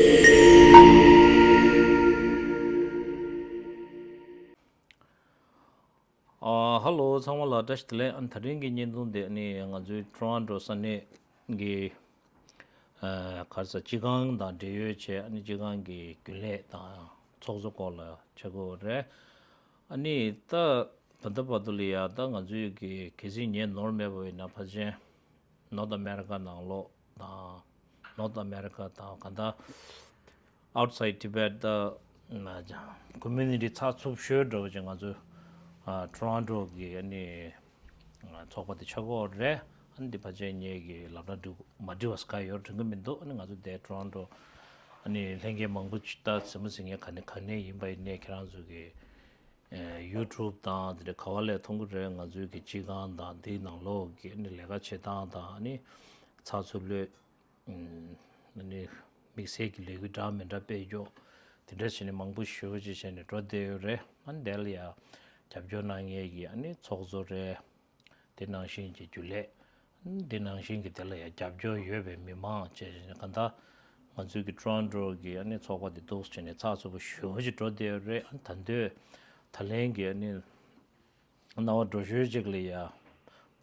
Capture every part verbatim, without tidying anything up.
ཨ་ཧ་ལོ། ཚང་མ་ལ་བཀྲ་ཤིས་བདེ་ལེགས། ཨ་ནི་དེ་རིང་གི་བརྙན་ཐུང་དེ་ཨ་ནི་ང་ཚོའི་ཊོ་རོན་ཊོ་ས་གནས་ཀྱི་ཨ་ག་རེ་ཟེར། སྤྱི་ཁང་དང་འབྲེལ་ཡོད་བྱས། ཨ་ནི་སྤྱི་ཁང་གི་རྒྱུན་ལས་དང་ཚོགས་གཙོ་སྐོར་ལ་ཆགས་ཀྱི་ཡོད་རེད། ཨ་ནི་ད་ད་ལྟ་བར་དུ་ལ་ཡ། ད་ང་ཚོའི་གི་གལ་སྲིད་ངས་ནོར་མེད་པ་ཡིན་ན། ཕལ་ཆེར་North America ནང་ལོགས་དང་། North America དང་གང་ལྟར་outside Tibet ད་ན་ཀོ་མུ་ནི་ཊི་ཚགས་ཚུད་ཤོས་འདྲ་བོ་ཅིག་ང་ཚོ་ཨ་ཊོ་རོན་ཊོ་གི་ཨ་ནི་ཚོགས་པ་དེ་ཆགས་ཀྱི་ཡོད་རེད། ཨ་ནི་འདི་ཕལ་ཆེར་ངེད་ཀྱི་ལབ་ན་འགྲིག་མ་འགྲིག་པ་ག་ཡོད་དྲན་གྱི་མི་འདུག་ཨ་ནི་ང་ཚོ་དེ་ཊོ་རོན་ཊོ་ཨ་ནི་ལྷན་རྒྱས་མང་པོ་ཅིག་ད་ཟིན་མ་ཟིན་ངས་ག་ནས་ག་ནས་ཡིན་པ་ཡིན་ནའི་ཁྱེད་རང་ཚོ་གི་ཡུ་ཊུབ་དང་དེ་འདྲ་ག་བ་ལས་མཐོང་གི་རེད། ང་ཚོའི་གི་སྤྱི་ཁང་དང་དེའི་ནང་ལོགས་ཀྱི་ཨ་ནི་ལས་ཀ་བྱེད་སྟངས་དང་། ཨ་ནི་ཚགས་ཚུད་ལོས་ཨ་ནི་དམིགས་བསལ་གྱི་ལས་འགུལ་འདྲ་མི་འདྲ་སྤེལ་རྒྱུ་དེ་འདྲ་བྱས་ནས་མང་པོ་ཞེ་པོ་ཅིག་བྱས་ནས་འགྲོ་བསྡད་ཡོད་རེད། ཨ་ནི་དེ་ལ་ཡ་རྒྱབ་སྐྱོར་གནང་མཁན་གྱི་ཨ་ནི་ཚོགས་གཙོ་རེད། དེ་ནང་བཞིན་གྱི་རྒྱུན་ལས། དེ་ནང་བཞིན་གྱི་དེ་ལ་ཡང་རྒྱབ་སྐྱོར་ཡོད་པའི་མི་མང་བཅས་ཀྱི་གང་ལྟར་ང་ཚོའི་གི་ཊོ་རོན་ཊོ་གི་ཨ་ནི་ཚོགས་པ་དེ་འདུག་སེ་བྱས་ནས་ཚགས་ཚུད་པོ་ཞེ་པོ་ཅིག་འགྲོ་བསྡད་ཡོད་རེད། ཨ་ནི་ད་དུང་ད་ལན་གྱི་ཨ་ནི་སྣང་བ་འགྲོ་ཤོས་ཅིག་ལ་ཡ།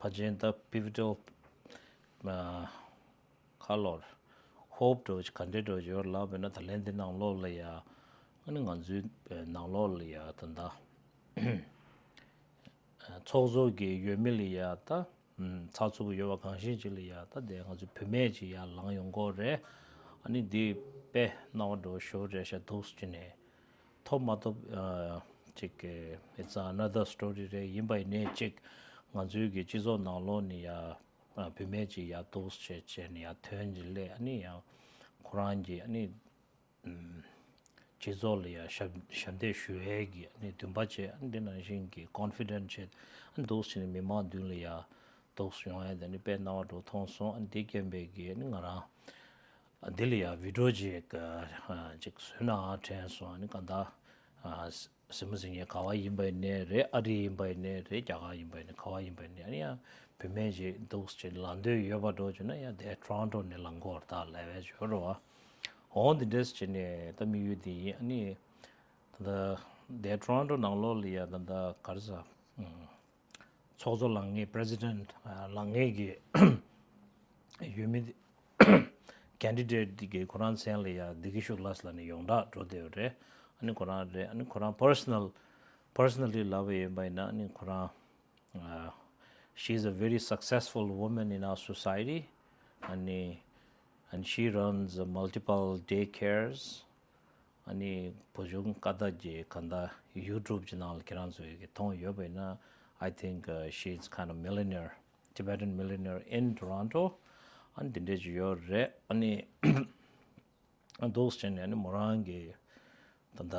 ཕལ་ཆེར་ད་པི་བི་ཊལ་ཨ་ཁ་ལོར་ཧོབ་འགྲོ་ཅིག་ག་འདྲ་འགྲོ་ཅིག་ཡོད་ལབ་པ་ཡིན་ན། ད་ལན་འདི་ནང་ལོགས་ལ་ཡ། ཨ་ནི་ང་ཚོའི་ནང་ལོགས་ལ་ཡ་ད་ལྟ་ཚོགས་གཙོ་གི་འོས་མི་ལ་ཡ་ད་ཚགས་ཚུད་པོ་ཡོད་པ་གང་ཤེས་ཅིག་ལ་ཡ། ད་དེ་ང་ཚོའི་བུད་མེད་ཅིག་ཡར་ལངས་ཡོང་གི་ཡོད་རེད། ཨ་ནི་འདི་དཔེ་སྣང་བ་འགྲོ་ཤོས་རེད་ཤག་འདུག་སེ་བྱས་ནས། ཐོབ་མ་ཐོབ་ཨ་ཅིག་གི་it's another story རེད། ཡིན་པ་ཡིན་ནའི་ཅིག་ང་ཚོའི་གི་སྤྱི་ཚོགས་ནང་ལོགས་ནས་ཡ་ཨ་བུད་མེད་ཅིག་ཡར་འདུག་སེ་བྱས་བྱས་ནས་ཡར་ཐོན་གྱི་སླད། ཨ་ནི་ཡང་ཁོ་རང་གི་ཨ་ནི་སྤྱི་ཚོགས་ལ་ཡ་ཞབས་ཞབས་འདེགས་ཞུ་ཡས་ཀྱི་ཨ་ནི་འདུན་པ་བྱས། ཨ་ནི་འདི་ནང་བཞིན་གྱི་ཀོན་ཕི་ཌེན་ཊི་བྱས། ཨ་ནི་འདུག་སེ་བྱས་ནས་མི་མང་མདུན་ལ་ཡ་འདུག་སེ་ཡོང་ཡས་དེ་ནི་དཔེ་སྣང་བ་འགྲོ་མཐོང་སོང་། ཨ་ནི་འདི་རྐྱེན་པས་ཀྱི་ཨ་ནི་ང་རང་ཨ་འདི་ལ་ཡ་བི་ཌི་ཡོ་ཅིག་ཨ་ཅིག་བཟོས་ན་དྲན་སོང་། ཨ་ནི་གང་ལྟར་ཨ་ཟིན་མ་ཟིན་ངས་ག་བ་ཡིན་པ་ཡིན་ནའི་རེད། ཨ་རི་ཡིན་པ་ཡིན་ནའི་རེད། རྒྱ་གར་ཡིན་པ་ཡིན་ནའི་ག་བ་ཡིན་པ་ཡིན་ནའི། ཨ་ནི་ཡང་བུད་མེད་ཅིག་འདུག་སེ་ལངས་འདོད་ཡོད་པ་འགྲོ་བྱུང་ན་ཡང་དེ་ཊོ་རོན་ཊོ་ནས་ལངས་དགོས་རེད། ད་ལས་བས་ཡོད་རེད་བ། འོ་འདི་འདྲས་བྱས་ནས་ད་དམིགས་ཡུལ་འདི་ཡིན། ཨ་ནི་ད་ལྟ་དེ་ཊོ་རོན་ཊོ་ནང་ལོགས་ལ་ཡ་ད་ལྟ་ག་རེ་ཟ། ཚོགས་གཙོ་ལངས་མཁན། པི་རེ་སི་ཌེན་ཊི་ལངས་མཁན་གྱི་འོས་མི་ཀེན་ཌི་ཌེ་ཊི་གི་ཁོ་རང་མཚན་ལ་ཡ་བདེ་སྐྱིད་ཤུག་ལགས་ལབ་ནས་ཡོངས་གྲགས་འགྲོ་བསྡད་ཡོད་རེད། ཨ་ནི་ཁོ་རང་རེད། ཨ་ནི་ཁོ་རང་པར་སོ་ནལ་པར་སོ་ནལ་ལི་ལབ་པ་ཡིན་པ་ཡིན་ན། ཨ་ནི་ཁོ་རང་ཨ་she is a very successful woman in our society. ཨ་ནི་and she runs multiple daycares. ཨ་ནི་བུ་ཆུང་ཀ་ད་ཀྱི་གང་ལྟར་ཡུ་ཊུབ་ཀྱི་ནང་ལ་ཁྱེད་རང་ཚོས་ཀྱི་མཐོང་ཡོད་པ་ཡིན་ན། I think uh, she is kind of millionaire, Tibetan millionaire in Toronto. ཨ་ནི་དེ་འདྲས་ཀྱི་ཡོད་རེད། ཨ་ནི་འདུག་སེ་བྱས་ནས་ཨ་ནི་མོ་རང་གི་ད་ལྟ་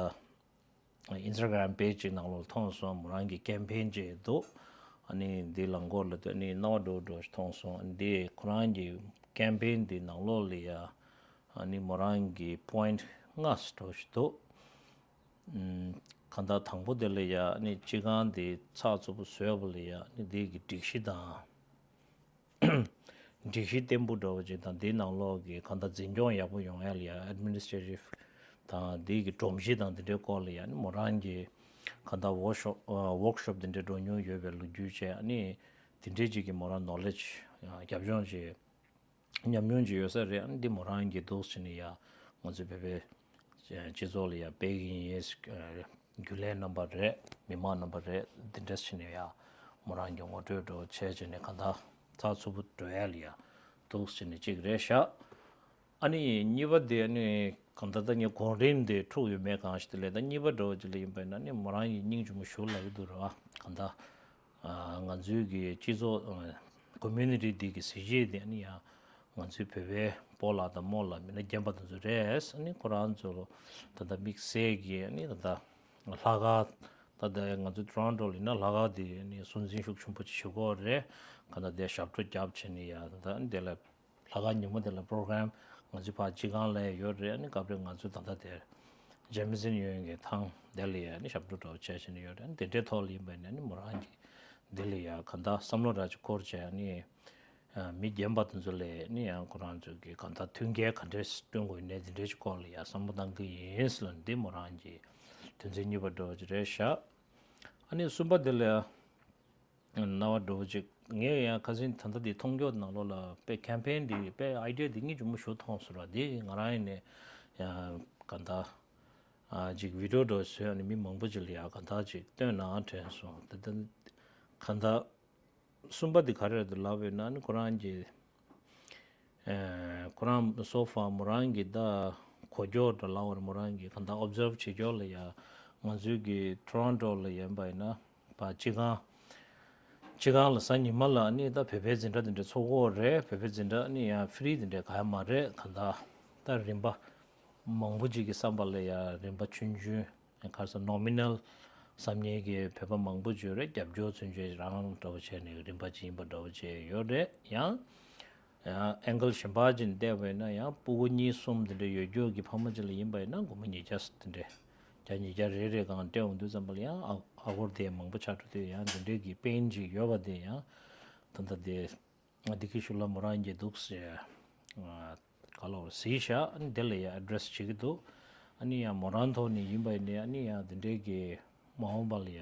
ཨིན་སི་ཊ་གྷ་རམ་པེ་ཇི་ཅིག་ནང་ལོགས་མཐོང་སོང་། མོ་རང་གི་ཀེམ་པེན་ཅིག་འདུག་ཨ་ནི་འདི་ལ་མགོ་ལ་ལྟོས་ནས་སྣང་བ་འགྲོ་འགྲོ་ཞིག་མཐོང་སོང་། ཨ་ནི་འདི་ཁོ་རང་གི་ཀེམ་པེན་འདི་ནང་ལོགས་ལ་ཡ་ཨ་ནི་མོ་རང་གི་པོ་ཡིན་ཊི་ལྔ་འགྲོ་ཞིག་འདུག་ཨུམ། གང་ལྟར་དང་པོ་དེ་ལ་ཡ་ཨ་ནི་སྤྱི་ཁང་འདི་ཚགས་ཚུད་པོ་བཟོས་པ་ལ་ཡ་ཨ་ནི་འདི་གི་སྒྲིག་གཞི་དང་། སྒྲིག་གཞི་བརྟན་པོ་འདྲ་བོ་ཅིག་དང་། དེའི་ནང་ལོགས་ཀྱི་གང་ལྟར་འཛིན་སྐྱོང་ཡག་པོ་ཡོང་ཡ་ལ་ཡ་ཨེཌ་མི་ནི་སི་ཊྲེ་ཊིབ་དང་དེའི་གི་སྒྲོམ་གཞི་དང་དེ་འདྲའི་སྐོར་ལ་ཡ་ནི་མོ་རང་གིས་གང་ལྟར་ཝོག་ཤོབ་ཨ་ཝོག་ཤོབ་དེ་འདྲའི་འགྲོ་མྱོང་ཡོད་པའི་ལོ་རྒྱུས་བཅས། ཨ་ནི་དེ་འདྲའི་ཅིག་གི་མོ་རང་ནོ་ལེཇ་ཨ་རྒྱབ་ལྗོངས་ཅིག་ཉམས་མྱོང་ཅིག་ཡོད་ས་རེད། ཨ་ནི་འདི་མོ་རང་གིས་འདུག་སེ་བྱས་ནས་ཡ་ང་ཚོའི་བོད་པའི་སྤྱི་ཚོགས་ལ་ཡ་སྤེལ་གྱི་ཡིན། རྒྱུན་ལས་རྣམ་པ་རེད། མི་མང་རྣམ་པ་རེད། འདི་འདྲས་བྱས་ནས་ཡ་མོ་རང་གི་ངོ་སྤྲོད་འདྲ་བོ་བྱས་བྱས་ནས་གང་ལྟར་ཚགས་ཚུད་པོ་འགྲོ་ཡ་ལ་ཡ་འདུག་སེ་བྱས་ནས་གཅིག་རེད་ཤག་ཨ་ནི་གཉིས་པ་དེ་ཨ་ནི་གང་ལྟར་ད་ངས་གོང་རིམ་དེ་འཁྲུག་ཡོད་མེད་གང་ཞིག་དེ་ལས། ད་གཉིས་པ་འདྲ་བོ་ཅིག་ལ་ཡིན་པ་ཡིན་ན། ཨ་ནི་མོ་རང་གི་སྙིང་རྗེ་མོ་ཞུ་ལབ་ཀྱི་འདུག་རེད་བ། གང་ལྟར་ཨ་ང་ཚོའི་གི་སྤྱི་ཚོགས་ཨ་ཀོ་མུ་ནི་ཊི་འདི་གི་གཟི་བརྗིད་དེ་ཨ་ནི་ཡང་ང་ཚོའི་བོད་པའི་སྤོ་ལགས་དང་རྨོ་ལགས་མི་སྣ་རྒན་པ་དེ་ཚོ་རེད། ཨ་ནི་ཁོ་རང་ཚོ་ད་ལྟ་དམིགས་བསལ་གྱི་ཨ་ནི་ད་ལྟ་ལྷག་དཀར། ད་ལྟ་ང་ཚོ་ཊོ་རོན་ཊོ་ལ་ཡིན་ན་ལྷག་དཀར་དེ་ཨ་ནི་སྲུང་འཛིན་ཤུགས་ཆེན་པོ་ཅིག་བྱེད་ཀྱི་ཡོད་རེད། གང་ལྟར་དེ་ཞབས་བྲོ་རྒྱབ་བྱས་ནས་ཡ། ད་ལྟ་ཨ་ནི་དེ་ལ་ལྷག་དཀར་ཉིན་མོ་དེ་ལ་པོ་རོ་གྷ་རམ་ང་ཚོའི་ཕར་སྤྱི་ཁང་ལ་ཡོད་རེད། ཨ་ནི་སྐབས་རེ་ང་ཚོ་ད་ལྟ་དེར་ཇེ་མི་སན་ཡོན་གྱི་ཐང་དེ་ལ་ཡ་ཨ་ནི་ཞབས་བྲོ་འདྲ་བོ་བྱས་བྱས་ནས་ཡོད་རེད། ཨ་ནི་དེ་འདྲའི་ཐོག་ལ་ཡིན་པ་ཡིན་ན་ཨ་ནི་མོ་རང་གིས་དེ་ལ་ཡ་གང་ལྟར་བསམ་བློ་འདྲ་ཅིག་འཁོར་བྱས། ཨ་ནི་ ཨ་མི་རྒན་པ་དེ་ཚོ་ལ་ནི་ཡང་ཁོ་རང་ཚོ་གི་གང་ལྟར་མཐུན་རྐྱེན་ག་འདྲས་སྐྲུན་དགོས་ནས་དེ་འདྲས་ཀྱི་སྐོར་ལ་ཡང་བསམ་བློ་བཏང་གི་ཡིན་ལབ་ནས། འདི་མོ་རང་གི་དོན་ཚན་གཉིས་པ་འདྲ་བོ་ཅིག་རེད་ཤག་ཨ་ནི་གསུམ་པ་དེ་ལ་རྣ་བ་འདྲ་བོ་ཅིག་ངས་ཡང་ཁ་སང་ད་ལྟ་འདི་མཐོང་རྒྱུ་ནང་ལོགས་ལ་དཔེ་ཀེམ་པེན་འདི་དཔེ་ཨའི་ཌི་ཡ་འདི་སྙིང་རྗེ་མོ་ཞིག་མཐོང་སོང་ར། འདི་ང་རང་ཡིན་ནས་ཡང་གང་ལྟར་ཨ་ཅིག་བི་ཌི་ཡོ་འདྲ་བོ་བཟོས་ནས་མི་མང་པོ་ཅིག་ལ་ཡང་གང་ལྟར་ཅིག་སྟོན་ན་དྲན་སོང་། ད་ལྟ་གང་ལྟར་གསུམ་པ་འདི་ག་རེ་རེད་འདུག་ལབ་པ་ཡིན་ན་ནི། ཁོ་རང་གི་ཨེ་ཁོ་རང་སོ་ཕར་མོ་རང་གི་ད་གོ་རྒྱུ་འདྲ་ལབ་པ་རེད། མོ་རང་གི་གང་ལྟར་ཨོབ་ཛརབ་བྱེད་རྒྱུ་ལ་ཡ། ང་ཚོའི་གི་ཊོ་རོན་ཊོ་ལ་ཡིན་པ་ཡིན་ན་ཕར་སྤྱི་ཁང་སྤྱི་ཁང་ལ་གཟའ་ཉི་མ་ལ་ནི་ད་བོད་པའི་འཛིན་གྲྭ་དེ་འདྲ་ཚོགས་ཀྱི་ཡོད་རེད། བོད་པའི་འཛིན་གྲྭ་ནི་ཡང་ཧྥི་རི་དེ་འདྲ་གང་ཡང་མ་རེད། གང་ལྟར་ད་རིན་པ་མང་པོ་ཅིག་གི་བསམ་པ་ལ་ཡ་རིན་པ་ཆུང་ཆུང་། ག་རེ་ཟེར། ནོ་མི་ནལ་བསམ་མཁན་གྱི་བོད་པ་མང་པོ་ཅིག་ཡོད་རེད། རྒྱབ་སྐྱོར་ཚུན་ཆད་རང་འདྲ་བོ་བྱས་ནས་རིན་པ་ཅིག་ཡིན་པ་འདྲ་བོ་བྱས་ཡོད་རེད། ཡང་ཡང་ཨེང་གལ་གཞན་པ་ཅིག་བལྟས་པ་ཡིན་ན་ཡང་སྤུ་གུ་གཉིས་གསུམ་དེ་འདྲ་ཡོད་རྒྱུ་གི་ཕ་མ་ཅིག་ལ་ཡིན་པ་ཡིན་ན་སྒོར་མོ་ཉིས་བརྒྱ་དེ་འདྲ་བརྒྱ་ཉིས་བརྒྱ་རེ་རེ་སྒང་སྤྲད་ཡོང་དུས་ཙམ་པ་ལ་ཡང་ཨ་ཨ་སྒོར་དེ་མང་པོ་ཆགས་འགྲོ་དུས། ཡང་དེ་འདྲའི་གི་པེན་ཅིག་ཡོད་པ་དེ་ཡང་ད་ལྟ་དེ། ཨ་དེ་གི་ཤུལ་ལ་མོ་རང་གིས་འདུག་སེ། ཨ་ག་ལབ་རེད། གཟིགས་ཤག་ཨ་ནི་དེ་ལ་ཡ་ཨེ་ཌི་རེ་སི་བྱེད་ཀྱི་འདུག་ཨ་ནི་ཡང་མོ་རང་ཐོག་ནས་ཡིན་པ་ཡིན་ནའི། ཨ་ནི་ཡང་དེ་འདྲའི་གི་མ་འོངས་པ་ལ་ཡ་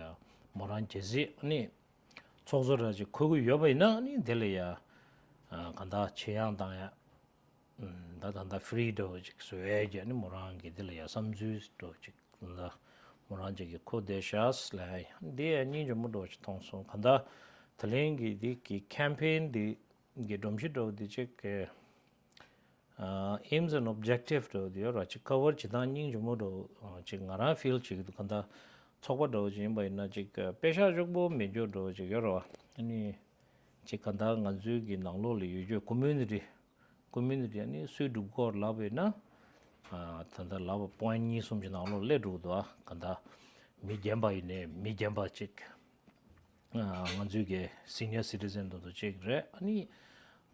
མོ་རང་གལ་སྲིད་ཨ་ནི་ཚོགས་གཙོ་འདྲ་ཅིག་འཁོད་ཀྱི་ཡོད་པ་ཡིན་ན། ཨ་ནི་དེ་ལ་ཡ་ཨ་གང་ལྟར་ཆེ་ཡང་བཏང་ཡ། ཨ་ད་ད་ལྟ་ཧྥི་རི་འདྲ་བོ་ཅིག་བཟོ་ཡས་ཀྱི་ཨ་ནི་མོ་རང་གི་དེ་ལ་ཡ་བསམ་ཚུལ་འདྲ་བོ་ཅིག་ལ་མོ་རང་ཅིག་གིས་འཁོད་བསྡད་ཤག་ལབ་ཡ། འདི་ཡ་སྙིང་རྗེ་མོ་འདྲ་བོ་ཅིག་མཐོང་སོང་། གང་ལྟར་ད་ལན་གྱི་འདི་གི་ཀེམ་པེན་འདི་གི་སྒྲོམ་གཞི་འདྲ་བོ་འདི་ཅིག་གི་ཨ་ཨེམ་སི་ཨེན་ཌི་ཨོབ་ཇེག་ཊིབ་འདྲ་བོ་འདི་ཡོད་ར། ཅིག་ཀ་བར་བྱེད་སྟངས་སྙིང་རྗེ་མོ་འདྲ་བོ་ཅིག་ང་རང་ཕིལ་བྱེད་ཀྱི་འདུག་གང་ལྟར་ཚོགས་པ་འདྲ་བོ་ཅིག་ཡིན་པ་ཡིན་ན་ཅིག་པེ་ཤག་གཅིག་པོ་མེད་རྒྱུ་འདྲ་བོ་ཅིག་ཡོད་ར་བ། ཨ་ནི་ཅིག་གང་ལྟར་ང་ཚོའི་གི་ནང་ལོགས་ལ་ཡོད་རྒྱུ་ཀོ་མུ་ནི་ཊི་ཀོ་མུ་ནི་ཊི་ཨ་ནི་སུས་སྒྲུབ་དགོས་ལབ་པ་ཡིན་ན། ཨ་ད་ལྟ་ལབ་པ་པོ་ཡིན་ཊི་གཉིས་གསུམ་གྱི་ནང་ལོགས་སླེབས་འགྲོ་གི་འདུག་ཨ་གང་ལྟར་མི་རྒན་པ་ཡིན་ནའི་མི་རྒན་པ་ཅིག་ཨ་ང་ཚོའི་གི་སི་ནི་ཡར་སི་ཊི་ཟན་དེ་ཚོ་ཅིག་རེད། ཨ་ནི་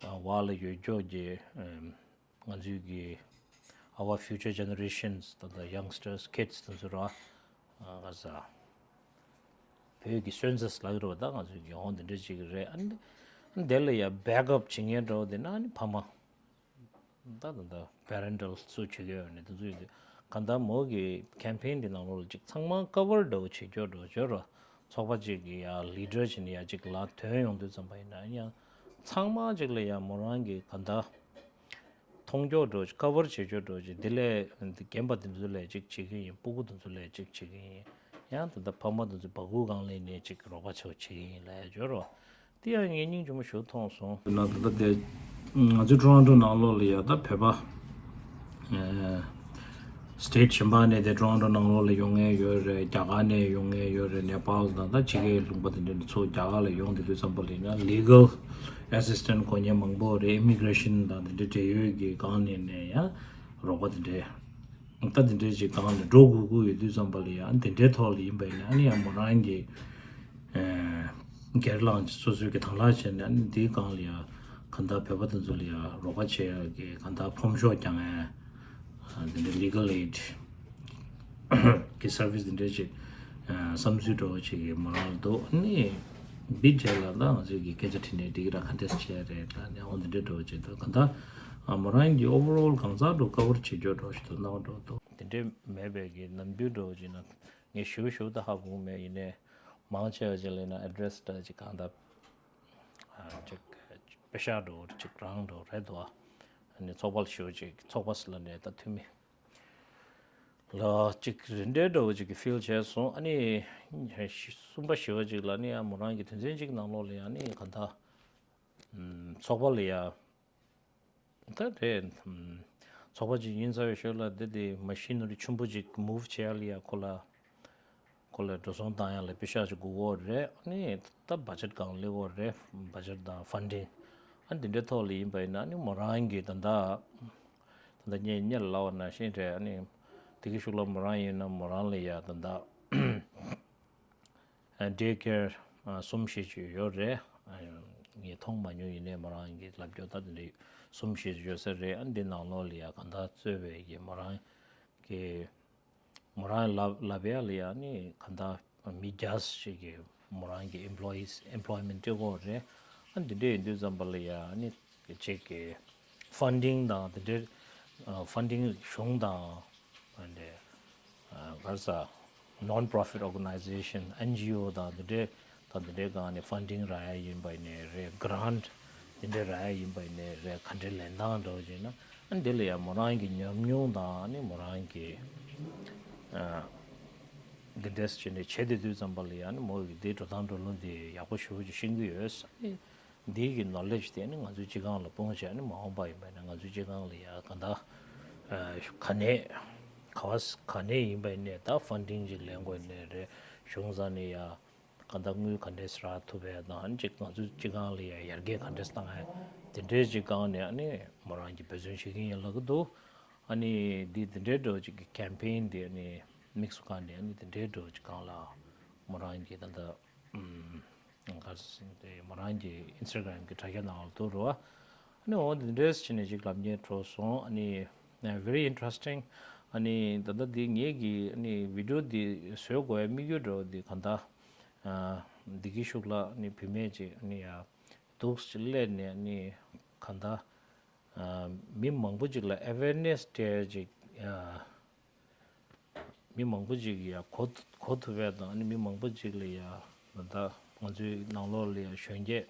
ཨ་བར་ལ་ཡོད་རྒྱུ་གི་ཨམ་ང་ཚོའི་གི་our future generations, ད་ལྟ་ཡང་སི་ཊར་སི་ཁིཌ་སི་དེ་ཚོ་ར། ཨ་ག་རེ་ཟེར། བོད་ཀྱི་སོན་རྩ་ལབ་ཀྱི་རེད་པ། ད་ང་ཚོའི་གི་འོ་འདི་འདྲ་ཅིག་རེད། ཨ་ནི་དེ་ལ་ཡ་བེག་ཨབ་བྱེད་མཁན་འདྲ་བོ་དེ་ན་ཨ་ནི་ཕ་མ། ད་ད་ད་པེ་རེན་ཊལ་སུ་བྱེད་ཀྱི་ཡོད་ནི་དེ་ཚོ་ཡོད་དུས། གང་ལྟར་མོ་གི་ཀེམ་པེན་འདི་ནང་ལོགས་ལ་ཅིག་ཚང་མ་ཀ་བར་འདྲ་བོ་བྱེད་རྒྱུ་འདྲ་བོ་བྱོས་ར། ཚོགས་པ་ཅིག་གི་ཡ་ལི་ཌར་བྱས་ནས་ཡ་ཅིག་ལ་ཐོན་ཡོང་དུས་ཙམ་པ་ཡིན་ན་ཡང་ཚང་མ་ཅིག་ལ་ཡ་མོ་རང་གི་གང་ལྟར་མཐོང་རྒྱུ་འདྲ་བོ་ཅིག་ཀ་བར་བྱེད་རྒྱུ་འདྲ་བོ་ཅིག་དེ་ལས་འདི་རྒན་པ་དེ་ཚོ་ལ་ཅིག་བྱེད་ཀྱི་ཡིན། སྤུ་གུ་དེ་ཚོ་ལ་ཅིག་བྱེད་ཀྱི་ཡིན། ཡང་ད་ལྟ་ཕ་མ་དེ་ཚོ་སྦ་ཁུག་སྒང་ལ་ནས་ཅིག་རོགས་པ་ཆེ་བོ་བྱེད་ཀྱི་ཡིན་ལབ་ཡ་བྱོས་ར། དེ་ཡང་ངས་སྙིང་རྗེ་མོ་ཞིག་མཐོང་སོང་། ན་ད་ལྟ་དེ་ང་ཚོའི་ཊོ་རོན་ཊོ་ནང་ལོགས་ལ་ཡ་ད་བོད་པ་ཨེ་སི་ཊེཊ་གཞན་པ་ནས་དེ་ཊོ་རོན་ཊོ་ནང་ལོགས་ལ་ཡོང་མཁན་ཡོད་རེད། རྒྱ་གར་ནས་ཡོང་མཁན་ཡོད་རེད། ནེ་པཱལ་དང་ད་ཕྱི་རྒྱལ་ལུང་པ་དེ་འདྲ་ནས་ཚུར་རྒྱ་གར་ལ་ཡོང་དེ་དུས་ཙམ་པ་ལ་ཡིན་ན་ལི་གལ་ཨེ་སི་སི་ཊེན་ཊི་དགོས་མཁན་མང་པོ་རེད། ཨི་མི་གྷི་རེ་ཤན་དང་དེ་འདྲ་འབྲེལ་ཡོད་ཀྱི་སྒང་ནས་ནས་ཡང་རོགས་པ་དེ་འདྲ། ད་དེ་འདྲའི་ཅིག་སྒང་ལ་འགྲོ་དགོས་ཀྱི་ཡོད་དུས་ཙམ་པ་ལ་ཡང་དེ་འདྲའི་ཐོག་ལ་ཡིན་པ་ཡིན་ན་ཨ་ནི་ཡང་མོ་རང་གི་ཨེ་སྒེར་ལངས་སོ་སོའི་གི་དང་བླངས་བྱས་ནས་ཨ་ནི་འདིའི་སྒང་ལ་ཡང་གང་ལྟར་བོད་པ་དེ་ཚོ་ལ་ཡང་རོགས་པ་བྱེད་ཡག་གི་གང་ལྟར་ཕོམ་ཤོག་རྒྱག་ཡག་དེ་འདྲའི་ལི་གལ་ཨེ་ཌི་གི་སར་བི་སི་དེ་འདྲའི་ཅིག་བསམ་ཚུལ་འདྲ་བོ་ཅིག་གི་མོ་རང་ལ་འདུག་ཨ་ནི་འདི་རྗེས་ལ་ད་ང་ཚོའི་གི་སྐད་ཆ་དྲིས་ནས་འགྲིག་གི་ར། ག་འདྲས་བྱས་རེད་ལ་ནས་འོ་འདི་འདྲའི་འདྲ་བོ་ཅིག་འདུག་གང་ལྟར། ཨ་མོ་རང་གི་ཨོ་ཝར་ཨོལ་གང་ཟག་འགྲོ་ཀ་བར་བྱེད་རྒྱུ་འགྲོ་ཞིག་ཏུ་སྣང་འགྲོ་འདུག་དེ་འདྲའི་མེད་པའི་གི་ནམ་རྒྱུན་འགྲོ་ཅིག་ན་ངས་ཞུ་ཞུ་ད་ཧ་གོ་མེད། ཡིན་ནའི་མང་ཆེ་བ་ཅིག་ལ་ཡིན་ན་ཨེ་ཌི་རེ་སི་འདྲ་ཅིག་གང་ལྟར་ཨ་ཅིག་པེ་ཤག་འགྲོ་ཅིག་རང་འགྲོ་རེད་འདུག་ཨ་ནི་ཚོགས་པ་ལ་ཞུ་ཅིག་ཚོགས་པ་ལ་ནས་ད་འཐུས་མི་ལ་ཅིག་རིན་འབྲས་འདྲ་བོ་ཅིག་གི་ཕིལ་བྱས་སོང་། ཨ་ནི་གསུམ་པ་བཞི་པ་ཅིག་ལ་ནི་ཨ་མོ་རང་གི་དོན་ཚན་ཅིག་ནང་ལོགས་ལ་ཡང་ནི་གང་ལྟར་ཚོགས་པ་ལ་ཡ། ད་རེད། ཚོགས་པ་ཅིག་ཡིན་ཚར་བའི་ཞོར་ལ་འདི་དེ་མ་ཤི་ནི་རི་ཆེན་པོ་ཅིག་མུབ་བྱེད་ཡ་ལ་ཡ་ཁོ་ལ་ཁོ་ལ་འགྲོ་སོང་བཏང་ཡ་ལ་པེ་ཤག་ཅིག་དགོས་ཀྱི་ཡོད་རེད། ཨ་ནི་ད་བ་ཇེཊ་སྒང་སླེབས་ཀྱི་ཡོད་རེད། བ་ཇེཊ་དང་ཕན་ཌིང་ཨ་འདི་འདྲའི་ཐོག་ལ་ཡིན་པ་ཡིན་ན་ཨ་ནི་མོ་རང་གི་ད་ལྟ་ད་ལྟ་ངས་སྔོན་ལ་ལབ་པ་ནང་བཞིན་རེད། ཨ་ནི་དེ་གི་གཞུག་ལ་མོ་རང་ཡིན་ན་མོ་རང་ལ་ཡ་ད་ལྟ། ཌེ་ཀེར་གསུམ་བཞི་ཅིག་ཡོད་རེད། ངས་མཐོང་མ་མྱོང་། ཡིན་ནའི་མོ་རང་གིས་ལབ་རྒྱུ་ད་དེ་འདྲ་གསུམ་བཞི་ཅིག་ཡོད་ས་རེད། ཨ་འདི་ནང་ལོགས་ལ་ཡ་གང་ལྟར་གཙོས་པའི་གི་མོ་རང་གི་མོ་རང་ལབ་ལབ་ཡ་ལ་ཡ་ནི་གང་ལྟར་མི་བརྒྱ་ཞིག་གི་མོ་རང་གི་ཨེམ་པོ་ལོ་ཡིས་ཨེམ་པོ་ལོ་ཡི་མེན་ཊི་སྤྲད་ཀྱི་ཡོད་རེད། འདི་འདྲ་ཡིན་དུས་ཙམ་པ་ལ་ཡ་ནི་ཅིག་གི་ཕན་ཌིང་དང་དེ་འདྲའི་ཕན་ཌིང་གཞུང་དང་འདི་ག་རེ་ཟ་non profit organization NGO དང་དེ་འདྲའི་དང་དེ་འདྲའི་སྒང་ནས་ཕན་ཌིང་རག་ཡ་ཡིན་པ་ཡིན་ནའི་རེད། གྷ་རན་ཊི་དེ་འདྲའི་རག་ཡ་ཡིན་པ་ཡིན་ནའི་རེད། ག་འདྲའི་ལེན་སྟངས་འདྲ་བོ་ཅིག་ན་ཨ་འདི་ལ་ཡ་མོ་རང་གི་ཉམས་མྱོང་དང་ནི་མོ་རང་གི་འདི་འདྲས་བྱས་ནས་བྱེད་བསྡད་དུས་ཙམ་པ་ལ་ཡང་ནི་མོ་གི་འདི་འགྲོ་སྟངས་འགྲོ་ལུགས་འདི་ཡག་པོ་ཞེ་པོ་ཅིག་ཤེས་ཀྱི་ཡོད། འདི་གི་ནོ་ལེ་ཇི་དེ་ནི་ང་ཚོའི་སྤྱི་ཁང་ལ་སྤུངས་བྱས་ནི་མ་འོངས་པ་ཡིན་པ་ཡིན་ན་ང་ཚོའི་སྤྱི་ཁང་ལ་ཡང་ག་འདྲ་ག་ནས་ག་བ་ག་ནས་ཡིན་པ་ཡིན་ནའི་ད་ཕན་ཌིང་ཅིག་ལེན་དགོས་ནའི་རེད། གཞུང་ས་ནས་ཡང་ག་འདྲ་དངུལ་ག་འདྲས་རག་ཐུབ་པའི་དང་ཅིག་ང་ཚོའི་སྤྱི་ཁང་ལ་ཡང་ཡར་རྒྱས་ག་འདྲས་བཏང་ཡ་དེ་འདྲའི་ཅིག་སྒང་ནས་ནི་མོ་རང་གི་འབད་བརྩོན་བྱེད་ཀྱི་ཡིན་ལབ་ཀྱི་འདུག་ཨ་ནི་འདི་དེ་འདྲའི་འགྲོ་ཅིག་གི་ཀེམ་པེན་དེ་ནི་དམིགས་སུ་བཀར་ནས་ཨ་ནི་དེ་འདྲའི་འགྲོ་ཅིག་སྒང་ལ་མོ་རང་གི་ད་ལྟ་ཨམ་ག་རེ་ཟེར་དེ་མོ་རང་གི་ཨིན་སི་ཊ་གྷ་རམ་གི་དྲ་རྒྱ་ནང་ལ་འདུག་རོ། ཨ་ནི་འོ་དེ་འདྲས་བྱས་ནས་ཅིག་ལབ་མཁན་འགྲོ་སོང་། ཨ་ནི་very interesting. ཨ་ནི་ད་ལྟ་འདི་ངེད་ཀྱི་ཨ་ནི་བི་ཌིའོ་འདི་བཟོ་དགོས་ཡ་དམིགས་ཡུལ་འགྲོ་འདི་ག་འདྲ་བདེ་སྐྱིད་ཤུགས་ལགས་ནི་བུད་མེད་ཅིག་ནི་ཡ་འདུག་ཅིག་སླེབས་ནས་ནི་ག་འདྲ་མི་མང་པོ་ཅིག་ལ་ཨ་ཝེར་ནེ་སི་སྤྲད་ཅིག་མི་མང་པོ་ཅིག་ཡ་གོ་གོ་ཐུབ་པ་དང་ནི་མི་མང་པོ་ཅིག་ལ་ཡ་ད་ང་ཚོའི་ནང་ལོགས་ལ་ཡ་གཞོན་སྐྱེས་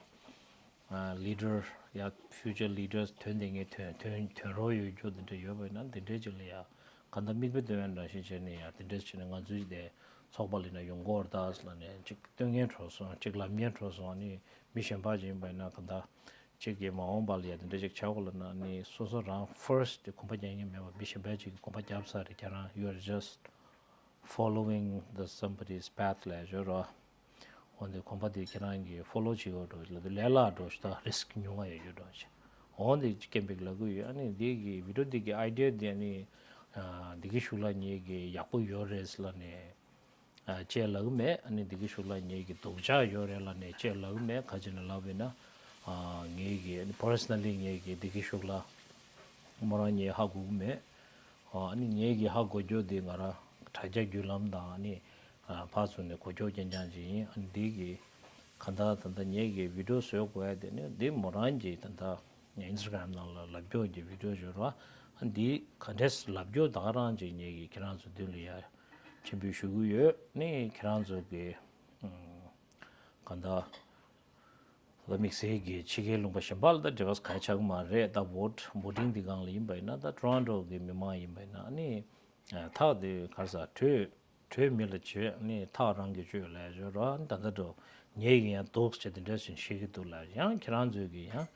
ལི་ཌར་ཡ་ཕིའུ་ཅར་ལི་ཌར་ཐོན་བསྡད་མཁན་ཐོན་ཐོན་ཐོན་རོགས་ཡོད་རྒྱུ་དེ་འདྲ་ཡོད་པ་ཡིན་ན་དེ་འདྲའི་ཅིག་ལ་ཡ་ག་འདྲ་མིག་དཔེ་སྟོན་ཡ་འདྲ་ཞིག་བྱས་ནས་ཡ་དེ་འདྲས་བྱས་ནས་ང་ཚོའི་དེ་ཚོགས་པ་ལ་ཡིན་ན་ཡོང་གི་ཡོད་རེད་ད་ཟེར་ལབ་ནས་ཅིག་སྟོན་མཁན་འགྲོ་སོང་། ཅིག་ལབ་མཁན་འགྲོ་སོང་། ཨ་ནི་མི་གཞན་པ་ཅིག་ཡིན་པ་ཡིན་ན་ག་འདྲ་ཅིག་གི་མ་འོངས་པ་ལ་ཡ་དེ་འདྲ་ཅིག་བྱ་དགོས་ལབ་ན་ཨ་ནི་སོ་སོ་རང་ཕར་སི་ཊི་དེ་གོམ་པ་རྒྱག་མཁན་མེད་པ་མི་གཞན་པ་ཅིག་གིས་གོམ་པ་བརྒྱབ་ཚར་རེད། ཁྱེད་རང་you are just following the somebody's path ལབ་ཡ་ཅིག་ཡོད་རེད་བ། འོན་ཏེ་གོམ་པ་དེ་ཁྱེད་རང་གིས་ཕོ་ལོ་བྱེད་དགོས་འགྲོ་ལབ་དུས་ལས་སླ་འགྲོ་ཞིག་དང་རི་སི་ཀི་ཉུང་བ་ཡོད་རྒྱུ་འགྲོ་ཞིག་འོན་ཏེ་སྐད་འབོད་ལབ་ཀྱི་ཡོད། ཨ་ནི་འདི་གི་བི་ཌིའོ་འདི་གི་ཨའི་ཌི་ཡ་འདི་ཨ་ནི་བདེ་སྐྱིད་ཤུགས་ལགས་ཉིད་ཀྱིས་ཡག་པོ་ཡོད་རེད་ཟེར་ལབ་ནས་ཅེས་ལབ་ཀྱི་མེད། ཨ་ནི་བདེ་སྐྱིད་ཤུགས་ལགས་ཉིད་ཀྱི་སྡུག་ཅག་ཡོད་རེད་ལབ་ནས་ཅེས་ལབ་ཀྱི་མེད། ག་ཅི་ནས་ལབ་པ་ཡིན་ན་ངེད་ཀྱི་ཨ་ནི་པར་སོ་ནལ་ལི་ངེད་ཀྱི་བདེ་སྐྱིད་ཤུགས་ལགས་མོ་རང་ཉིད་ཧ་གོ་གི་མེད། ཨ་ནི་ངེད་ཀྱི་ཧ་གོ་རྒྱུ་དེ་ང་རང་དྲ་རྒྱ་བརྒྱུད་ལམ་དང་ཨ་ནི་ཕར་ཚུར་ནས་གོ་རྒྱུ་རྐྱང་རྐྱང་ཅིག་ཡིན། ཨ་ནི་འདི་གི་ག་འདྲ་ད་ལྟ་ངེད་ཀྱི་བི་ཌིའོ་བཟོ་དགོས་ཡ་དེ་ནི་འདི་མོ་རང་གི་ད་ལྟ་ཨིན་སི་ཊ་གྷ་རམ་ནང་ལ་ལབ་རྒྱུ་གི་བི་ཌིའོ་བཟོ་ར། ཨ་ནི་འདི་ག་འདྲས་ལབ་རྒྱུ་ད་ག་རང་ཅིག་ངེད་ཀྱི་ཁྱེད་རང་ཚོ་མདུན་ལ་ཡ་ཕྱིན་འབུལ་ཞུ་གི་ཡོད། ནི་ཁྱེད་རང་ཚོ་གི་ག་འདྲ། ད་དམིགས་བསལ་གྱི་ཕྱི་རྒྱལ་ལུང་པ་གཞན་པ་ལ་ད་འབྲེལ་བ་གང་ཡང་ཆགས་ཀྱི་མ་རེད། ད་བོ་ཊི་བོ་ཊིང་འདི་སྒང་ལ་ཡིན་པ་ཡིན་ན་ད་ཊོ་རོན་ཊོ་གི་མི་མང་ཡིན་པ་ཡིན་ན་ཨ་ནི་ཐག་དེ་ག་རེ་ཟ་གྲོས་གྲོས་མི་ལ་བྱོས། ཨ་ནི་ཐག་རང་གིས་གཅོད་ལབ་བྱོས་རོགས། ཨ་ནི་ད་ལྟ་འགྲོ་ངེད་ཀྱིས་ཡང་འདུག་ཟེར་དེ་འདྲ་ཞིག་བཤད་ཀྱི་འདུག་ལབ། ཡང་ཁྱེད་རང་ཚོས་ཀྱིས་ཡང་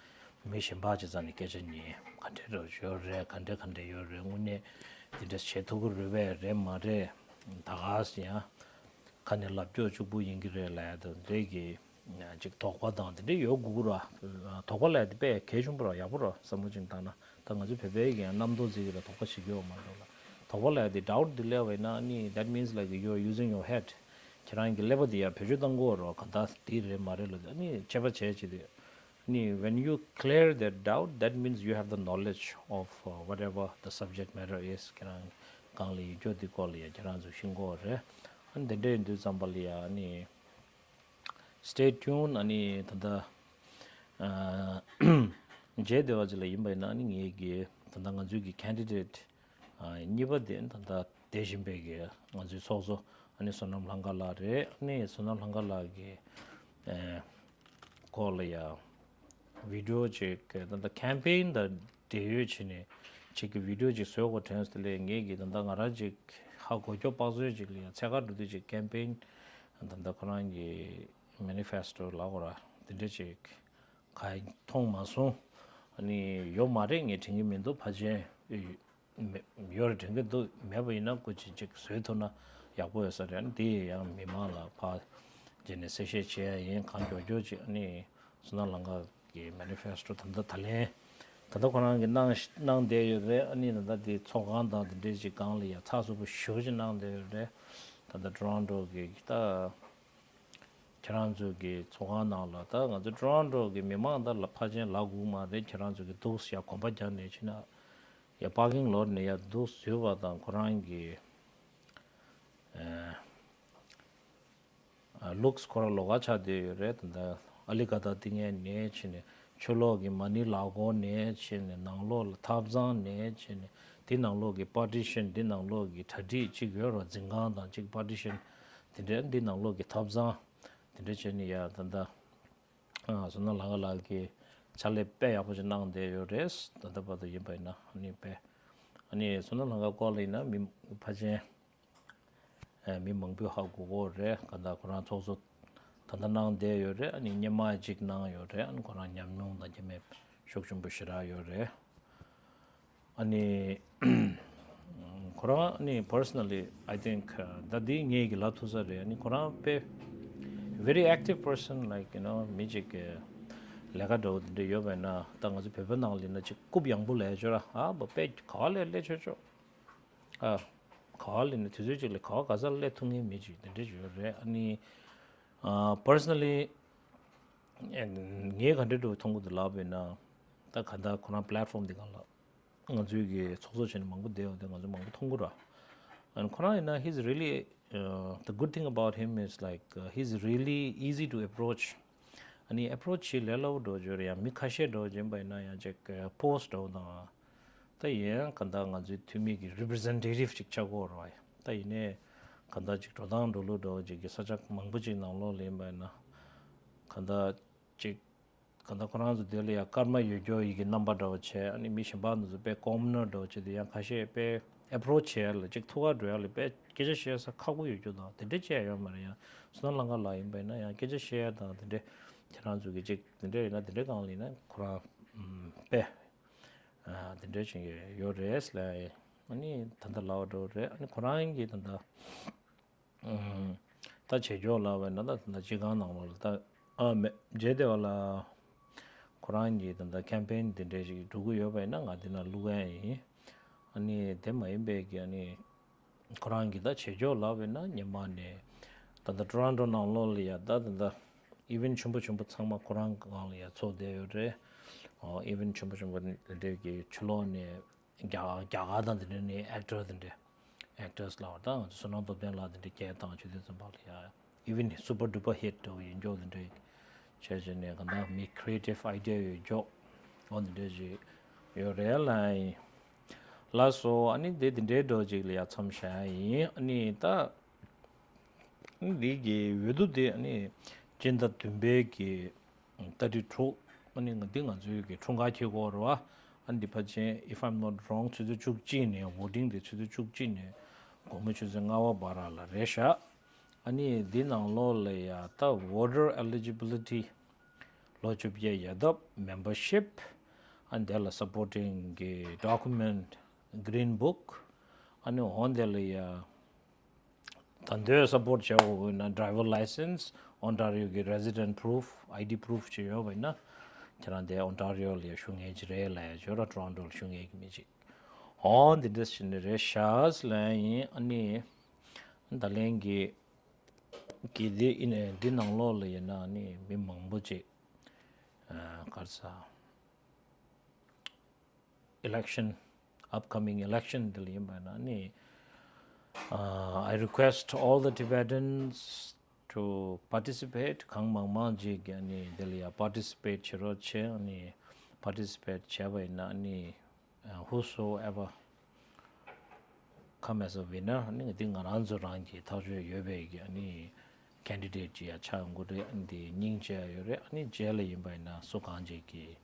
མི་གཞན་པ་ཅིག་རྩ་ནས་སྐད་ཆ་ཉན་ག་འདྲ་འདྲ་ཡོད་རེད། ག་འདྲ་ག་འདྲ་ཡོད་རེད། དངོས་གནས་དེ་འདྲ་བྱེད་ཐུབ་ཀྱི་རེད་པས་རེད་མ་རེད། ད་ག་ཟེ་ཡང་ཁ་ནས་ལབ་རྒྱུ་གཅིག་པུ་ཡིན་གྱི་རེད་ལབ་ཡ་དང་འདྲེས་ཀྱི་ཅིག་དོགས་པ་དང་དེ་འདྲ་ཡོད་དགོས་ར། དོགས་པ་ལབ་ཡ་དེ་དཔེ་གལ་ཆེན་པོ་ར་ཡག་པོ་ར་བསམ་བློ་ཅིག་བཏང་ན། ད་ང་ཚོ་བོད་པའི་གི་ཡང་རྣམ་རྟོག་ཟེར་གི་ར་དོགས་པ་བྱེད་ཀྱི་ཡོད་མ་རེད་ལ། དོགས་པ་ལབ་ཡ་དེ་ཌའུཊ་དེ་སླེབས་པ་ཡིན་ན་ནི་that means like you are using your head. ཁྱེད་རང་གི་ཀླད་པ་དེ་ཡང་བེད་སྤྱོད་བཏང་དགོས་ར། ག་ད་དེ་རེད་མ་རེད་ལ་ནི་དཔྱད་པ་བྱས་བྱས་ཏེ། ནི་when you clear that doubt, that means you have the knowledge of uh, whatever the subject matter is. ཁྱེད་རང་གང་ལ་ཡོད་རྒྱུ་དེ་སྐོར་ལ་ཡང་ཁྱེད་རང་ཚོ་ཤེས་དགོས་རེད། ཨ་ནི་དེ་འདྲ་ཡིན་དུས་ཙམ་པ་ལ་ཡང་ནི་stay tuned. ཨ་ནི་ད་ལྟ་ཨ་རྗེ་བདེ་བ་ཅིག་ལ་ཡིན་པ་ཡིན་ན་ཨ་ནི་ངེད་ཀྱི་ད་ལྟ་ང་ཚོའི་གི་candidate གཉིས་པ་དེ་ད་ལྟ་བསྡད་བཞིན་པའི་གི་ང་ཚོའི་ཚོགས་གཙོ་ཨ་ནི་བསོད་ནམས་ལྷ་དགའ་ལགས་རེད། ཨ་ནི་བསོད་ནམས་ལྷ་དགའ་ལགས་ཀྱི་ཨེ་སྐོར་ལ་ཡང་བི་ཌིའོ་ཅིག་ད་ལྟ་ཀེམ་པེན་དང་འབྲེལ་ཡོད་བྱས་ནས་ཅིག་གི་བི་ཌིའོ་ཅིག་བཟོ་དགོས་དྲན་སོང་། དེ་ལས་ངེད་ཀྱིས་ད་ལྟ་ང་རང་ཅིག་ཧ་གོ་རྒྱུ་དཔག་ཚོད་ཅིག་ལ་ཡང་འཚོལ་ག་འགྲོ་དུས་ཅིག་ཀེམ་པེན་ད་ལྟ་ཁོ་རང་གི་མེ་ནི་ཕེ་སི་ཊོ་ལབ་དགོས་ར་དེ་འདྲ་ཅིག་ག་མཐོང་མ་སོང་། ཨ་ནི་ཡོད་མ་རེད། ངས་དྲན་གྱི་མི་འདུག་ཕལ་ཆེར་ཡོད་རེད་དྲན་གྱི་འདུག་མེད་པ་ཡིན་ན་སྐུ་མཁྱེན་ཅིག་བཟོས་ཐུབ་ན་ཡག་པོ་ཡོད་ས་རེད། ཨ་ནི་དེ་ཡང་མི་མང་ལ་ཕར་རྗེས་ནས་གསལ་བཤད་བྱེད་ཡ་ཡིན། གང་མགྱོགས་མགྱོགས་ཅིག་ཨ་ནི་བསོད་ནམས་ལྷ་དགའ་གི་མེ་ནི་ཕེ་སི་ཊོ་ད་ལྟ་ད་ལན་ད་ལྟ་ཁོ་རང་གིས་གནང་གནང་བསྡད་ཡོད་རེད། ཨ་ནི་ད་ལྟ་དེ་ཚོགས་ཁང་དང་དེ་འདྲའི་ཅིག་སྒང་ལ་ཡ་ཚགས་ཚུད་པོ་ཞེ་པོ་ཅིག་གནང་བསྡད་ཡོད་རེད། ད་ལྟ་ཊོ་རོན་ཊོ་གི་ད་ཁྱེད་རང་ཚོ་གི་ཚོགས་ཁང་ནང་ལ་ད་ང་ཚོ་ཊོ་རོན་ཊོ་གི་མི་མང་ད་ལ་ཕལ་ཆེར་ལབ་དགོས་མ་རེད། ཁྱེད་རང་ཚོ་གི་འདུག་ཡ་གོམ་པ་རྒྱག་ནས་ཕྱིན་ན་ཡ་པར་ཀིང་ལོཊ་ནས་ཡ་འདུག་ཡོད་པ་དང་ཁོ་རང་གི་ཨ་ལུགས་ཁོ་རང་ལོགས་ཀ་ཆགས་བསྡད་ཡོད་རེད། ད་ལྟ་ ཨ་ལི་ཀ་ཏ་ཏི་ངན་ནས་བྱས་ནས་ཕྱི་ལོགས་ཀྱི་མ་ནི་ལག་འཁོར་ནས་བྱས་ནས་ནང་ལོགས་ལ་ཐབ་ཚང་ནས་བྱས་ནས་དེ་ནང་ལོགས་ཀྱི་པར་ཊི་ཤན་དེ་ནང་ལོགས་ཀྱི་གྲ་སྒྲིག་ཅིག་ཡོད་རོགས། འཛིན་ཁང་དང་གཅིག་པར་ཊི་ཤན་དེ་འདྲའི་འདི་ནང་ལོགས་ཀྱི་ཐབ་ཚང་དེ་འདྲ་བྱས་ནས་ཡ་ད་ལྟ་བསོད་ནམས་ལྷ་དགའ་ལགས་ཀྱིས་ཕྱག་ལས་དཔེ་ཡག་པོ་ཅིག་གནང་བསྡད་ཡོད་རེད། ད་ལྟ་བར་དུ་ཡིན་པ་ཡིན་ན་ཨ་ནི་དཔེ་ཨ་ནི་བསོད་ནམས་ལྷ་དགའ་སྐོར་ལ་ཡིན་ན་མི་ཕལ་ཆེར་ཨ་མི་མང་པོས་ཧ་གོ་གི་ཡོད་རེད། གང་ལྟར་ཁོ་རང་ཚོགས་གཙོ་ད་ལྟ་གནང་བསྡད་ཡོད་རེད། ཨ་ནི་སྔོན་མ་གཅིག་གནང་ཡོད་རེད། ཨ་ནི་ཁོ་རང་ཉམས་མྱོང་དང་རྒྱ་མེད་ཤུགས་ཆེན་པོ་ཞེ་དྲག་ཡོད་རེད། ཨ་ནི་ཁོ་རང་ཨ་ནི་personally I think ད་འདི་ངེད་ཀྱི་ལབ་ཐུབ་ས་རེད། ཨ་ནི་ཁོ་རང་དཔེ་very active person, like, you know, མི་གཅིག་གི་ལས་ཀ་འདྲ་བོ་དེ་འདྲ་ཡོད་པ་ཡིན་ན། ད་ང་ཚོ་བོད་པའི་ནང་ལ་ཡིན་ན་ཅིག་རྐུབ་ཡངས་པོ་ལས་ཆོག་ར། ཨ་བ་དཔེ་ག་བ་ལས་སླེབས་ཆོག་ཆོག་ཨ་ག་བ་ལས་ནས་དུས་ཚོད་ཅིག་ལ་ག་བ་ག་ས་ལ་སླེབས་ཐུབ་མཁན་མི་ཅིག་དེ་འདྲ་ཅིག་ཡོད་རེད། ཨ་ནི་ཨ་personally ངས་ག་འདྲ་འདྲ་བོ་མཐོང་གི་འདུག་ལབ་པ་ཡིན་ན། ད་ག་ད་ཁོ་རང་platform འདི་སྒང་ལ་ང་ཚོའི་གི་ཚོགས་གཙོ་བྱས་ནས་མང་པོ་བསྡད་ཡོད་དེ་ང་ཚོ་མང་པོ་མཐོང་གི་ར། And ཁོ་རང་ཡིན་ན he's really, uh, the good thing about him is, like, uh, he's really easy to approach. ཨ་ནི་approach བྱེད་ལས་སླ་པོ་འདྲ་བོ་ཅིག་ཡོད་རེད། ཡང་མི་ཁ་ཤས་འདྲ་བོ་ཅིག་ཡིན་པ་ཡིན་ན་ཡང་ཅིག་post འདྲ་བོ་དང་། ད་ཡིན་ཡང་གང་ལྟར་ང་ཚོའི་འཐུས་མི་གི་representative ཅིག་ཆགས་ཀྱི་ཡོད་རེད་བ། ད་ཡིན་ནའི་གང་ལྟར་ཅིག་འགྲོ་སྟངས་འགྲོ་ལུགས་འདྲ་བོ་ཅིག་གི་ས་ཆ་མང་པོ་ཅིག་ནང་ལོགས་ལ་ཡིན་པ་ཡིན་ན་གང་ལྟར་ཅིག་གང་ལྟར་ཁོ་རང་ཚོ་དེ་ལ་ཡང་སྐར་མ་ཡོད་རྒྱུ་ཡི་གི་རྣམ་པ་འདྲ་བོ་བྱས། ཨ་ནི་མི་གཞན་པ་ཚོ་དཔེ་commoner འདྲ་བོ་བྱས་ཏེ་ཡང་ཁ་ཤས་དཔེ་approach བྱས་ལ་ཅིག་ཐུག་ག་འགྲོ་ཡ་ལ་དཔེ་སྐད་ཆ་བཤད་ས་ཁག་པོ་ཡོད་རྒྱུ་དང་དེ་འདྲ་བྱས་ཡོད་མ་རེད། ཡང་བསོད་ནམས་ལྷ་དགའ་ལགས་ཡིན་པ་ཡིན་ན་ཡང་སྐད་ཆ་བཤད་ཡ་དང་དེ་འདྲ་ཁྱེད་རང་ཚོ་གི་ཅིག་དེ་འདྲ་ཡིན་ན་དེ་འདྲ་སྒང་ལ་ཡིན་ན་ཁོ་རང་དཔེ་ཨ་དེ་འདྲ་བྱེད་ཀྱི་ཡོད་རེད་ལ། ཨ་ནི་ད་ལྟ་ལབ་པ་འདྲ་བོ་རེད། ཨ་ནི་ཁོ་རང་གིས་ད་ལྟ་ད་བྱེད་ཕྱོགས་ལབ་པ་ཡིན་ན་ད་ད་ལྟ་སྤྱི་ཁང་ནང་ལོགས་ལ་ད་ཨ་མེད་རྗེས་དེ་བ་ལ་ཁོ་རང་གིས་ད་ལྟ་campaign དེ་འདྲ་ཞིག་འགྲོ་གི་ཡོད་པ་ཡིན་ན་ང་དེ་ན་བླུག་ཡ་ཡིན། ཨ་ནི་དེ་མ་ཡིན་པའི་གི་ཨ་ནི་ཁོ་རང་གིས་ད་བྱེད་ཕྱོགས་ལབ་པ་ཡིན་ན་སྔོན་མ་ནས་ད་ལྟ་Toronto ནང་ལོགས་ལ་ཡ་ད་ད་ལྟ་event ཆེན་པོ་ཆེན་པོ་ཚང་མ་ཁོ་རང་སྒང་ལ་ཡ་ཚོགས་བསྡད་ཡོད་རེད། ཨོ་event ཆེན་པོ་ཆེན་པོ་དེ་འདྲའི་གི་ཕྱི་ལོགས་ནས་རྒྱ་རྒྱ་གར་དང་དེ་འདྲ་ནས་actor དེ་འདྲ། Actors ལབ་པ་དང་བསོད་ནམས་སྟོབས་ལྡན་ལགས་དེ་འདྲ་སྐད་བཏང་ཆོས་ལྡན་ཚོན་པ་ལ་ཡ་even super duper hit འདྲ་བོ་ཡིན་འཇོག་དེ་འདྲ་བྱས་བྱས་ནས་གང་ལྟར་མི་creative idea ཡོད་འཇོག་འོ་དེ་འདྲ་ཞིག་ཡོད་རེད་ལ། ལགས་སོ། ཨ་ནི་དེ་དེ་འདྲའི་འདྲ་བོ་ཅིག་ལ་ཡ་མཚམས་བཞག་ཡིན། ཨ་ནི་ད་འདི་གི་འོས་བསྡུ་དེ་ཨ་ནི་སྤྱི་ཟླ་བདུན་པའི་གི་ཏ་རིག་དྲུག་ཨ་ནི་ང་འདི་ང་ཚོའི་གི་འཁྲུངས་སྐར་འཁེལ་གྱི་ཡོད་རེད་བ། ཨ་ནི་འདི་ཕལ་ཆེར if I'm not wrong ཆུ་ཚོད་བཅུ་གཅིག་ནས་voting དེ་ཆུ་ཚོད་བཅུ་གཅིག་ནས་དགོང་མོ་ཆུ་ཚོད་ལྔ་པ་བར་ལ་རེད་ཤག་ཨ་ནི་འདི་ནང་ལོགས་ལ་ཡ་ད་voter eligibility ལོ་བཅོ་བརྒྱད་ཡར་ལྡབ་membership ཨ་ནི་དེ་ལ་supporting གི་document green book ཨ་ནི་འོན་དེ་ལ་ཡ། ད་འདོད་support བྱེད་འོས་ན་driver license Ontario གི་resident proof I D proof ཅིག་ཡོད་པ་ཡིན་ན་ཁྱེད་རང་དེ་Ontario ལ་བཞུགས་མཁན་ཅིག་རེད་ལབ་ཡ་ཅིག་ཡོད་ར། Toronto ལ་བཞུགས་མཁན་གྱི་མི་ཅིག་འོ་འདི་འདྲ་ཞིག་ནི་རེད་ཤག་ལབ་ཡིན། ཨ་ནི་ད་ལན་གྱི་གི་འདི་ཨིན་འདི་ནང་ལོགས་ལ་ཡིན་ན་ཨ་ནི་མི་མང་པོ་ཅིག་ག་རེ་ཟ། Election, upcoming election དེ་ལ་ཡིན་པ་ན་ནི། Uh, I request all the Tibetans to participate. གང་མང་མང་ཅིག་གིས་ནི་དེ་ལ་ཡ་participate བྱེད་རོགས་བྱེད། ནི་participate བྱས་པ་ཡིན་ན་ནི་whosoever come as a winner ནི་འདི་ང་རང་ཚོ་རང་གི་ཐག་གཅོད་ཡོད་པའི་གི་ནི་candidate ཅིག་ཡ་ཆགས་ཡོང་གི་རེད། འདི་སྙིང་རྗེ་ཡོད་རེད། ནི་རྗེས་ལ་ཡིན་པ་ཡིན་ན་སུ་གང་ཅིག་གིས་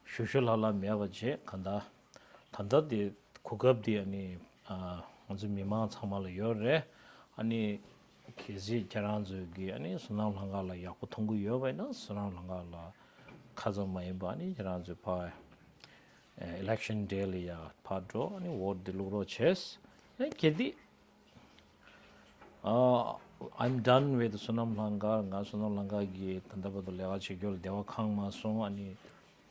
ཞུ་ཞུ་ལྷག་ལྷག་མེད་པ་བྱས་གང་ལྟར་ད་ལྟ་དེ་གོ་སྐབས་དེ་ནི་ང་ཚོ་མི་མང་ཚང་མ་ལ་ཡོད་རེད། ཨ་ནི་གལ་སྲིད་ཁྱེད་རང་ཚོས་ཀྱི་ཨ་ནི་བསོད་ནམས་ལྷ་ཁང་ལ་ཡག་པོ་མཐོང་གི་ཡོད་པ་ཡིན་ན་བསོད་ནམས་ལྷ་ཁང་ལ་ཁ་ཙམ་མ་ཡིན་པ་ཨ་ནི་ཁྱེད་རང་ཚོས་ཕར་election day ལ་ཡ་ཕར་འགྲོ། ཨ་ནི་vote དེ་བླུག་རོགས་བྱས། ཨ་གལ་ཏེ། Uh, I'm done with བསོད་ནམས་ལྷ་ཁང་ང་བསོད་ནམས་ལྷ་ཁང་གི་ད་ལྟ་བར་དུ་ལས་ཀ་བྱེད་རྒྱུ་ལ་བདེ་བ་ཁེངས་མ་སོང་། ཨ་ནི་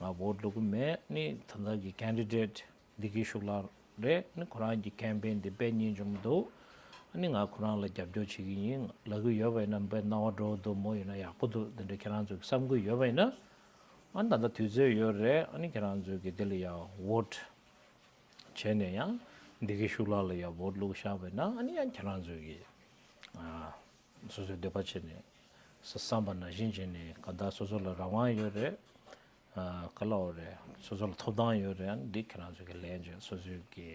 ང་vote བླུག་གི་མེད། ནི་ད་ལྟ་གི་candidate བདེ་སྐྱིད་ཤུགས་ལགས་རེད། ནི་ཁོ་རང་གི་campaign དེ་དཔེ་སྙིང་རྗེ་མོ་འདུག་ཨ་ནི་ང་ཁོ་རང་ལ་རྒྱབ་སྐྱོར་བྱེད་ཀྱི་ཡིན་ལབ་ཀྱི་ཡོད་པ་ཡིན་ན་དཔེ་སྣང་བ་འགྲོ་འདུག་མོ་ཡིན་ན་ཡག་པོ་འདུག་དེ་འདྲ་ཁྱེད་རང་ཚོས་བསམ་གྱི་ཡོད་པ་ཡིན་ན། ཨ་ནི་ད་ལྟ་དུས་ཚོད་ཡོད་རེད། ཨ་ནི་ཁྱེད་རང་ཚོས་ཀྱི་དེ་ལ་ཡ་vote བྱས་ནས་ཡང་བདེ་སྐྱིད་ཤུགས་ལགས་ལ་ཡ་vote བླུགས་བཞག་པ་ཡིན་ན་ཨ་ནི་ཡང་ཁྱེད་རང་ཚོས་ཀྱི་ཨ་སོ་སོའི་འདོད་པ་བྱས་ནས་ བསམ་པ་ནང་བཞིན་བྱས་ནས་ག་ད་སོ་སོ་ལ་རང་དབང་ཡོད་རེད། ཨ་ག་ལ་འོ་རེད། སོ་སོ་ལ་ཐོབ་ཐང་ཡོད་རེད། ཨ་ནི་འདི་ཁྱེད་རང་ཚོ་གི་ལན་བྱས་སོ་སོའི་གི་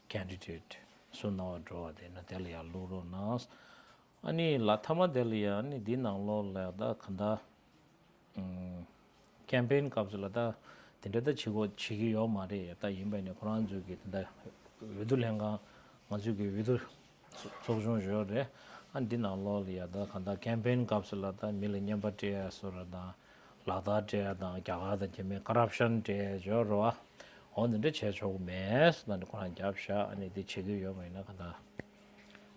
ཁེན་ཌི་ཌེ་ཊི་སུ་གནང་བ་འགྲོ་བ་དེ་ན་དེ་ལ་ཡང་བླུག་རོགས་གནང་། ཨ་ནི་ལ་མཐའ་མ་དེ་ལ་ཡང་ཨ་ནི་འདི་ནང་ལོགས་ལ་ད་ག་ད། ཀེམ་པེན་སྐབས་སུ་ལ་ད་དེ་འདྲ་ད་བྱེད་དགོས་བྱེད་ཀྱི་ཡོད་མ་རེད། ད་ཡིན་པས་ནས་ཁོ་རང་ཚོའི་གི་དེ་འདྲ་འོས་བསྡུ་ལྷན་ཁང་ང་ཚོའི་གི་འོས་བསྡུ་ཚོགས་ཆུང་ཡོད་རེད། ཨ་འདི་ནང་ལོགས་ལ་ཡ་ད་གང་ལྟར་ཀེམ་པེན་སྐབས་སུ་ལ་ད་མི་ལ་རྔན་པ་སྤྲད་ཡ་བཟོ་འདྲ་དང་ལག་བསྟར་སྤྲད་ཡ་དང་རྒྱ་གར་དང་རྒྱ་མིའི་ཀ་རབ་ཤན་སྤྲད་ཡ་ཡོད་རེད་བ། འོ་འདི་འདྲ་བྱས་ཆོག་གི་མེད་ཟེར་ད་ནི་ཁོ་རང་རྒྱབ་བཞག་ཨ་ནི་འདི་བྱེད་ཀྱི་ཡོད་མ་ཡིན་ན་གང་ལྟར་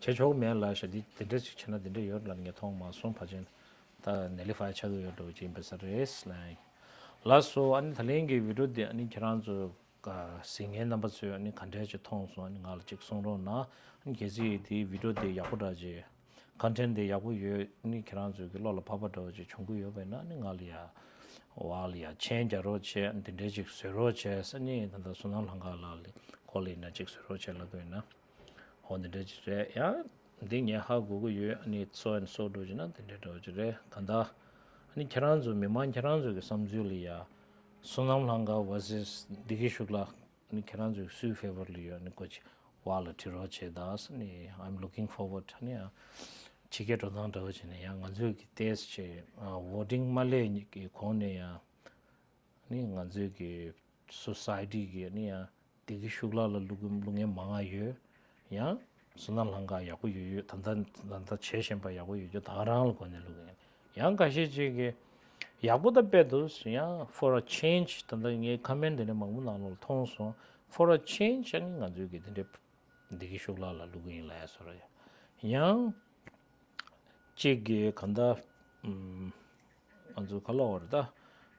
བྱེད་ཆོག་གི་མེད་ལབ་ཤག་འདི་འདི་འདྲ་ཞིག་བྱས་ན་འདི་འདྲ་ཡོད་ལབ་ངས་མཐོང་མ་སོང་ཕལ་ཆེར། ད་ནེ་ལི་ཕའི་ཆགས་ཀྱི་ཡོད་འགྲོ་ཅིག་ཡིན་པ་ས་རེད་ལ། ལགས་སོ། ཨ་ནི་ད་ལན་གྱི་བི་ཌིའོ་འདི་ཨ་ནི་ཁྱེད་རང་ཚོ་གཟིགས་མཁན་རྣམ་པ་ཚོས་ཨ་ནི་ག་འདྲས་ཅིག་མཐོང་སོང་ཨ་ནི་ང་ལ་ཅིག་གསུང་རོགས་གནང་། ཨ་ནི་གལ་སྲིད་དེའི་བི་ཌིའོ་འདི་ཡག་པོ་འདྲ་ཅིག་ཀོན་ཊེན་འདི་ཡག་པོ་ཡོད་ཨ་ནི་ཁྱེད་རང་ཚོའི་གི་བློ་ལ་བབས་པ་འདྲ་བོ་ཅིག་བྱུང་གི་ཡོད་པས་ན་ཨ་ནི་ང་ལ་ཡ་བ་ལ་ཡ་མཆན་རྒྱག་རོགས་བྱས་ཨ་ནི་དེ་འདྲས་ཅིག་བཟོས་རོགས་བྱས་ཨ་ནི་ད་ལྟ་བསོད་ནམས་ལྷ་ཁང་ལགས་ལ་སྐོར་ལ་ཡིན་ན་ཅིག་བཟོས་རོགས་བྱས་ལབ་དགོས་ཡིན་ན། འོ་འདི་འདྲ་ཅིག་རེད་ཡ། འདི་ངས་ཧ་གོ་གི་ཡོད། ཨ་ནི་so and so འགྲོ་ཅིག་ན་འདི་འདྲ་འགྲོ་ཅིག་རེད་ག་ད། ཨ་ནི་ཁྱེད་རང་ཚོ་མི་མང་ཁྱེད་རང་ཚོ་གི་བསམ་ཚུལ་ལ་ཡ། བསོད་ནམས་ལྷ་ཁང་versus བདེ་སྐྱིད་ཤུགས་ལ། ཨ་ནི་ཁྱེད་རང་ཚོ་གི་སུའི་ཕེ་ཝར་ལ་ཡོད་ཨ་ནི་ཀོ་ཅིག་བ་ལ་བྲི་རོགས་བྱེད་ད། ཨ་ནི་I'm looking forward ཨ་ནི་ཡ། ཕྱི་རྒྱལ་འགྲོ་སྟངས་འདྲ་བོ་བྱས་ནས་ཡང་ང་ཚོའི་གི་ཏེས་ཆེ་ཝོ་ཊིང་མ་སླེབས་གི་གོང་ནས་ཡང་། ནི་ང་ཚོའི་གི་སོ་སའི་ཊི་གི་ནི་ཡང་བདེ་སྐྱིད་ཤུགས་ལ་ལ་བླུག་གི་བླུག་མཁན་མང་ང་ཡོད། ཡང་བསོད་ནམས་ལྷ་ཁང་ཡག་པོ་ཡོད་ཡོད་ད་ལྟ་ད་ལྟ་བྱེད་བཞིན་པ་ཡག་པོ་ཡོད་ཡོད་ད་ག་རང་ལ་གོ་ནས་བླུག་གི་ཡང་ཁ་ཤས་ཅིག་གི་ཡག་པོ་ད་དཔེ་འདུག་ཡང་for a change ད་ལྟ་ངའི་ཁོ་མེན་ཊི་དེ་འདྲ་མང་པོ་ནང་ལོགས་ལ་མཐོང་སོང་། For a change ཨ་ནི་ང་ཚོའི་གི་དེ་འདྲའི་བདེ་སྐྱིད་ཤུགས་ལ་ལ་བླུག་གི་ཡིན་ལ་ཡ་སོ་ར་ཡང་། གཅིག་གིས་གང་ལྟར་ཨམ། ང་ཚོ་ག་ལ་བར་ད་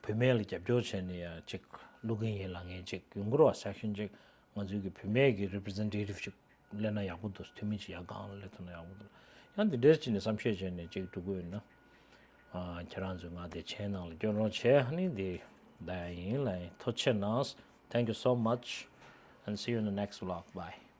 བུད་མེད་ལ་རྒྱབ་སྐྱོར་བྱས་ནས་ཡང་གཅིག་བླུག་གིན་ཡིན་ལབ་མཁན་གཅིག་ཡོང་གི་རེད་བ། སེག་ཤན་གཅིག་ང་ཚོའི་གི་བུད་མེད་ཀྱི་རི་པི་རི་ཛེན་ཊེ་ཊིབ་ཅིག་སླེབས་ན་ཡག་པོ་འདུག་འཐུས་མི་ཅིག་ཡར་སྒང་ལ་སླེབས་ཐུབ་ན་ཡག་པོ་འདུག་ཡང་འདི་འདྲས་བྱས་ནས་བསམ་ཤེས་བྱས་ནས་གཅིག་འགྲོ་གི་ཡོད་ན། ཨ། ཁྱེད་རང་ཚོས་ང་དེ་མཆན་ནང་ལ་སྐྱོན་རོགས་བྱས་ཨ་ནི་འདི་ད་ཡང་ཡིན་ལབ་ཡིན། ཐུགས་རྗེ་གནང་། Thank you so much and see you in the next vlog. Bye.